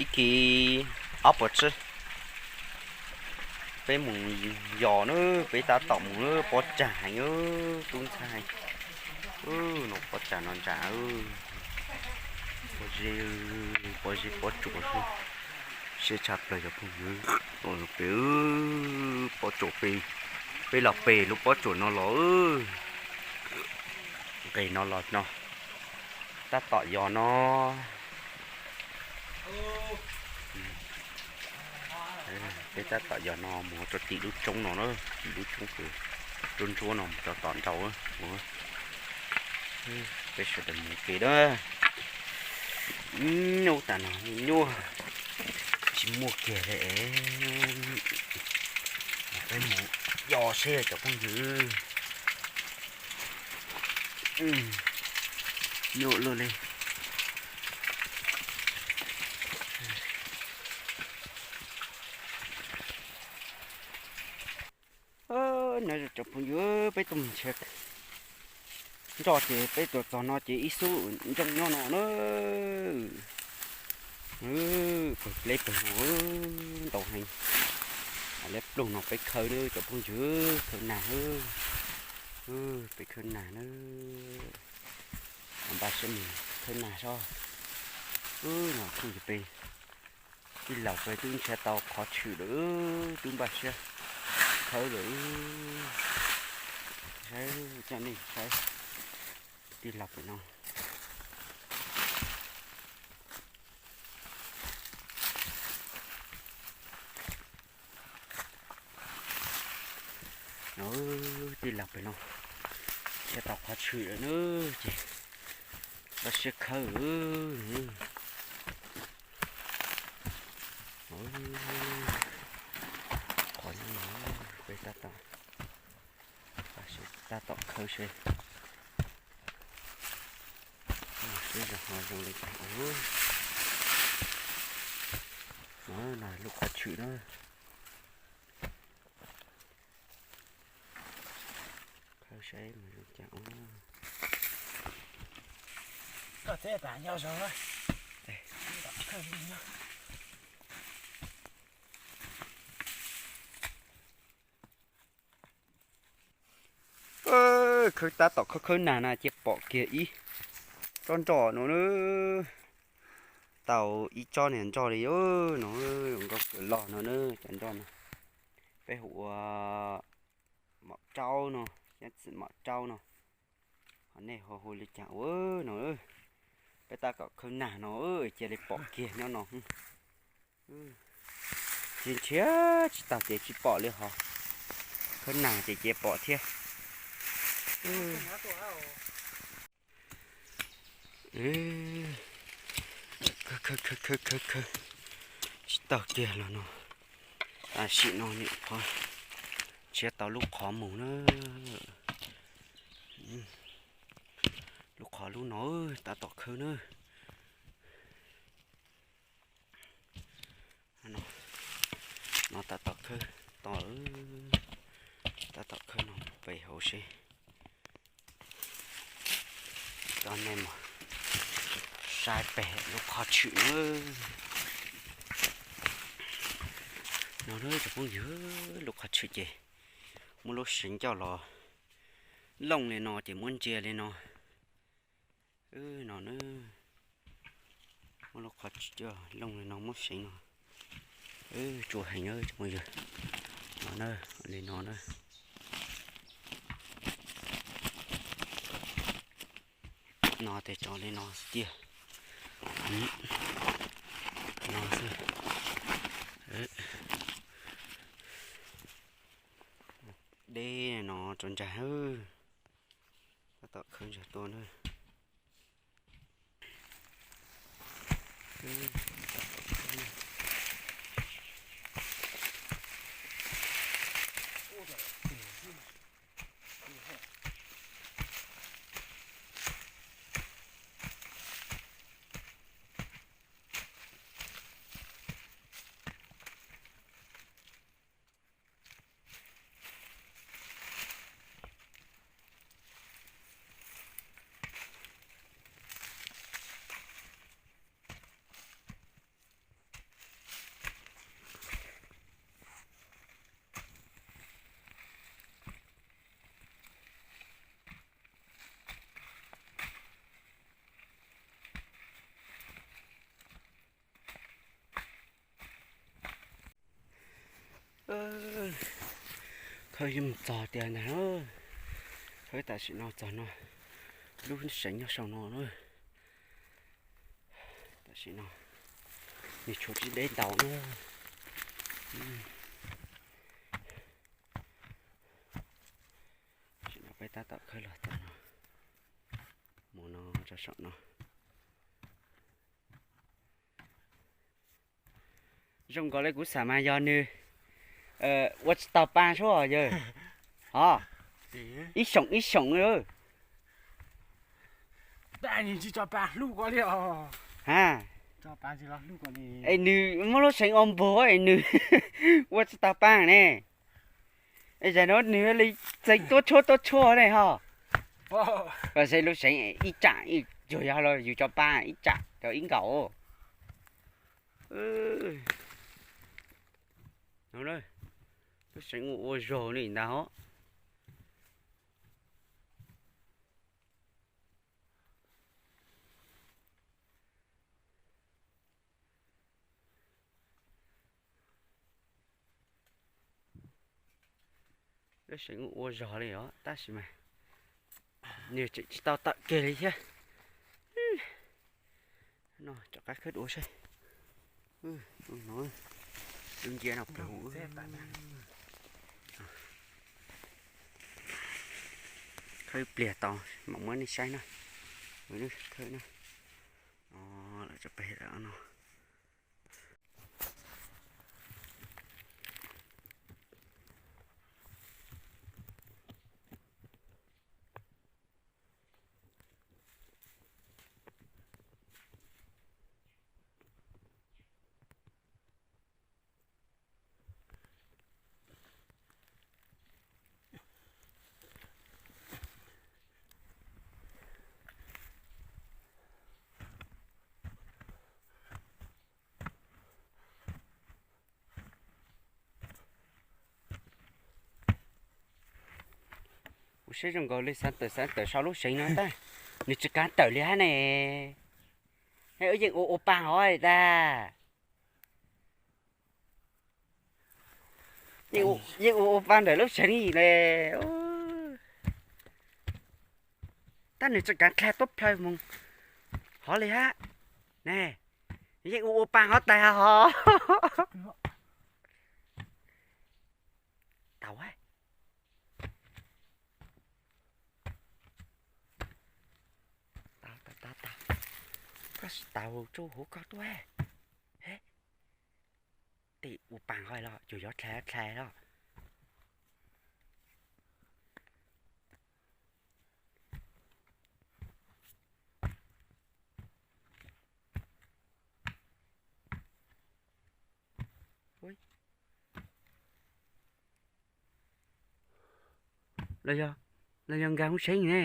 Ib kis ob puas tsib. Peb mus yos na, peb tab tom mus na, pob tsag heev, tub ntxhais. No pob tsag no ntsa, pob zeb, pob zeb pob tsuas xwb. Siab tshaj plaws cov phooj ywg. Pem pob tsuas pem, peb los pem lub pob tsuas no los, nqes no los no, tab tom yos no. Peb tab tom yos no mus rau tim lub roob no na, tim lub roob kws ntsuab ntsuab no mus rau tom nraud. Peb sawv daws mus pem na. Nyuaj tas no, nyuaj tsis muaj kiag li. Peb mus yos seb cov phooj ywg. Nyuaj luaj li. No cov phooj ywg, peb tuaj mus nrhiav nroj ces peb tuaj txog no ces ib xub ntsooj nyob no na. Pawg pleb pawg no ntau heev. Leb ploog no peb khawb na cov phooj ywg, khawb nag. Peb khawb nag na. Npaj siab mus khawb nag sob. No phooj ywg, peb tij laug peb twb nrhiav tau qhov tshwm lawm, twb npaj siab khawb lawm. Saib, coj nej saib, tij laug pem no. Tij laug pem no nrhiav tau qhov tshwm lawm na, ces npaj siab khawb. Qhov no peb tab tom, tab tom khawb seb, seb ho zoo li cas. No lub qhov tshwm na. Khawb saib mas zoo cas ua. Khawb tab tom khawb khawb nag na ces pom kiag ib tsob nroj no na. Tau ib tsob niag nroj li no, nkauj kawg loj no na, cov nroj no. Peb hu ua maum raub no, xyab txwm maum raub no. Ho nej ho hu li cas ua no. Peb tab tom khawb nag no, cia li pom kiag nyob no. Ces nrhiav tsis tau ces tsis pom li ho. Khawb nag ces cia pom thiab. Khawb khawb khawb khawb khawb tsis tau kiag los no. Tam sim no niam qhov nrhiav tau lub qhov mus na. Lub qhov lub no tab tom khawb na. No tab tom khawb to, tab tom khawb no mus pem hauv seb. Coj nej mus saib pem lub qhov tshwm na. No na cov phooj ywg, lub qhov tshwm ces muab lub seev coj los looj li no ces muab ntsia li no. No na, muab lub qhov tshwm coj looj li no muab seev no. Tsuas heev cov phooj ywg. No na, li no na. No tes tso li no xwb tiag. No xwb. Deb no tso ntsag. Tab tom khawb ntsag tuaj na. Yeej mus txog tiag ntag na. Tam sim no txog no, lub seem nyob saum no na. Tam sim no nws tshuav tsis deb ntau na. Tam sim no peb tab tom khawb los txog no, mus no rau saum no. Zoo nkaus li kuv xav mas yog nws ua tsis tau pa sub yawg. Os, ib xyoos ib xyoos. Ha, es nws muab lub seev ua npog es nws ua tsis tau pa ne. Es zag no nws li txeev tuab tshuab tuab tshuab ne ho. Los saib lub seev ib tsam, yog yog los yus tso pa ib tsam cov ib nkaus. Lub seev ua ua zog li ntag os. Lub seev ua zog li os tab sis mas nws tseem tsis tau tawm kiag li thiab. No rov qab khawb dua saib. No, lub nciab no plawv. Khawb pliag tau mam muab nej saib na. Khawb na. Lawv tso pem no. Kuv saib zoo nkaus li xav tawm xav tawm sau lub seev no tab nws tsis kav tawm li hab ne. Yeej ua ua pa hov tas. Yeej ua ua pa ntawm lub seev le. Tab nws tsis kav dlha tuab plhaw moog hov li hab ne. Yeej ua ua pa hov tas hov. Tau, tau, tau, tau, tau. Koj tsis tau tsuj huv koj tuaj. Tim ua pa hov los cuag yuav dlha dlha los. Los yog, los yog nkag hoob seev ne?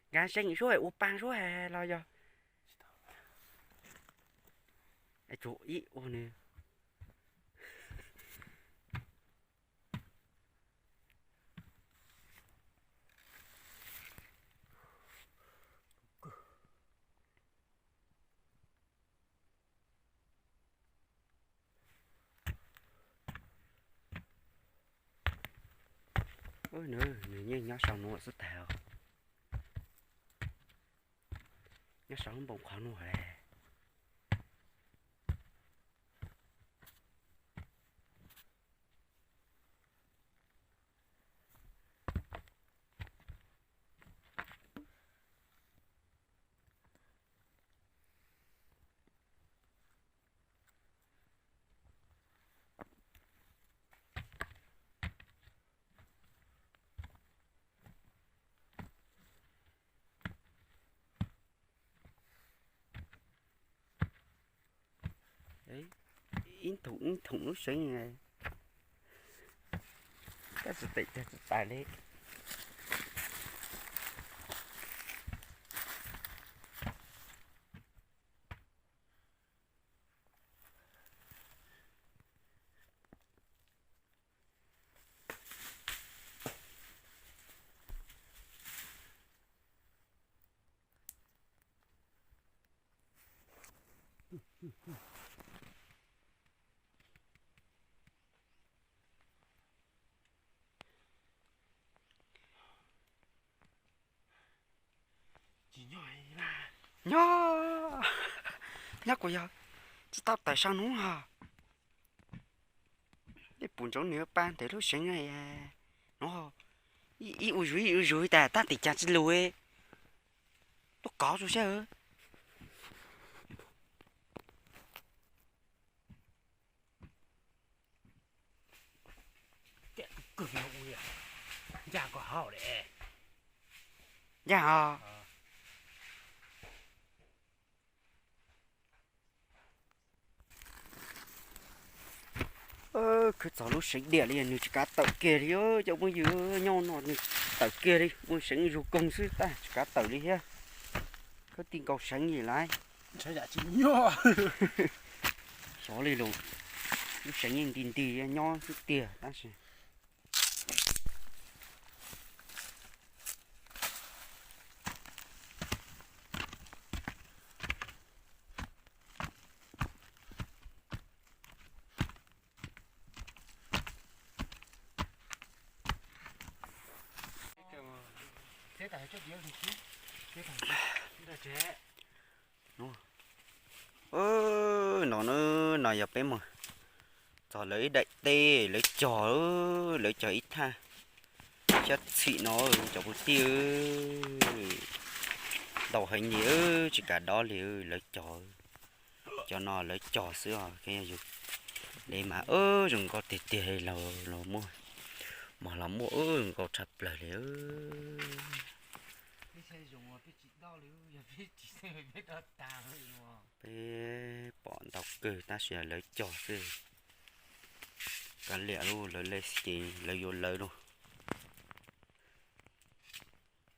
Nkag seev suab ua pa suab los yog? Tsuas ib ua nws. Nws, nws yeej nyob sau nuav xwb tag. Nyob sau lub npoo qhov nuav le. Ib thoom ib thoom lub seev, koj tsis tem cog tsis tas li. Nyob, nyob kuv yog tsis tau tawm saum no hos. Ib puas ntsoov nws pa ntev lub seev no, ib ua zuj ib ua zuj tas tab tim cas tsis lus, tuaj kov tsuas saib. Ncaj os. Khwv txog lub seev diam li nws tsis kav tawm kiag li, cov phooj ywg, nyob no nws tawm kiag li, muaj seev zug koog xwb tab tsis kav tawm li thiab. Khwv tij nkaus seev li lawm. Xyov li lus, lub seev yeej nti nti nyob xwb tiag tab sis no, no, no yog peb mus txog lawv ib daim teb lawv cog, lawv cog ib thaj xyab txhim no cov kwv tij, ntau heev li, tsis kav dob li lawv cog. Cov no lawv cog xwb os, yog yus de mas zoo nkauj tiag tiag, los muaj, mas los muaj zoo nkauj tshaj plaws li. Peb pom ntau kawg tab sis lawv cog xwb. Kav liam lauj, lawv li ces lawv yuav lawv lauj.